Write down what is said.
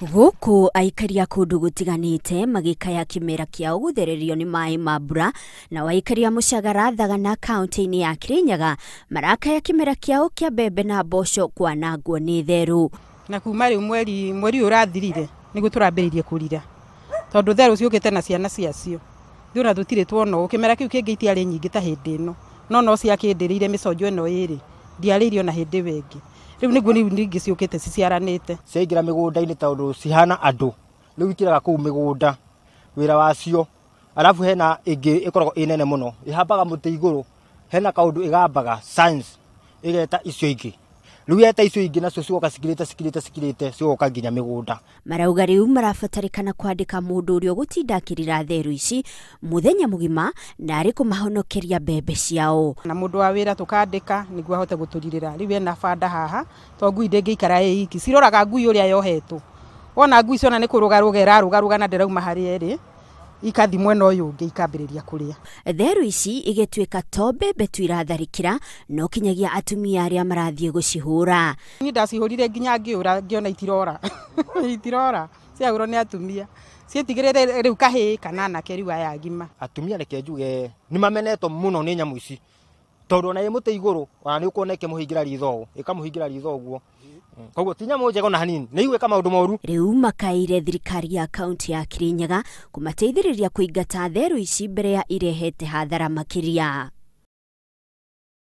Gũkũ aikari a kũndũ gũtiganĩte magĩkaya kĩmera kĩao gũthererio nĩ maĩ ma mbura, nao aikari a Mũcagara Thagana kaunti-inĩ ya Kirinyaga marakaya kĩmera kĩao kĩa mbembe na mboco kwanangwo nĩ therũ. Na kuma rĩu mweri mweri ũyũ ũrathirire nĩguo tũrambĩrĩirie kũrira, tondũ therũ ciũkĩte na ciana ciacio. Ithuĩ ona tũtirĩ tuona ũũ, kĩmera kĩu kĩngĩ itiarĩ nyingĩ ta hĩndĩ ĩno, no no ciakĩndĩrĩire mĩconjo ĩno ĩrĩ, ndiarĩirie ona hĩndĩ ĩyo ĩngĩ. Rĩu nĩguo rĩu ningĩ ciũkĩte ciciaranĩte. Ciaingĩra mĩgũnda-inĩ tondũ cihana andũ, rĩu ikĩraga kũu mĩgũnda wĩra wacio. Arabu hena ĩngĩ ĩkoragwo ĩ nene mũno, ĩhambaga mũtĩ igũrũ, hena kaũndũ ĩgambaga science ĩgeta icio ingĩ. Rĩu yeta icio ingĩ nacio cigoka cikirĩte cikirĩte cikirĩte cigoka nginya mĩgũnda. Marauga rĩu marabatarĩkana kwandĩka mũndũ ũrĩa ũgũtinda akĩrira therũ ici mũthenya mũgima na arĩ kũmahonokeria mbembe ciao. Na mũndũ wa wĩra tũkandĩka nĩguo ahote gũtũrirĩra. Rĩu ena banda haha, to ngui ndĩngĩikara ĩ iki, ciroraga ngui ũrĩa yohetwo. Wona ngui ciona nĩ kũrũgarũga ĩrarũgarũga na ndĩrauma harĩa ĩrĩ, ikathi mwena ũyũ ũngĩ ikambĩrĩria kũrĩa. Therũ ici igĩtuĩka to mbembe tu iratharĩkĩra no kinyagia atumia arĩa marathiĩ gũcihũra. Niĩ ndacihũrire nginya ngĩũra, ngĩona itirora. Itirora, ciahũrwo nĩ atumia. Ciĩtigĩrĩre rĩu kahĩĩ kana anake rĩu aya agima. Atumia reke njuge nĩ mamenetwo mũno nĩ nyamũ ici, tondũ ona ĩ mũtĩ igũrũ ona nĩ ũkuona ĩkĩmũhingĩra ritho ũũ, ĩkamũhingĩra ritho ũguo. Koguo ti nyamũ njega ona hanini, nĩ igwĩka maũndũ moru. Rĩu makaire thirikari ya kaunti ya Kirinyaga kũmateithĩrĩria kũingata therũ ici mbere ya irehete hathara makĩria.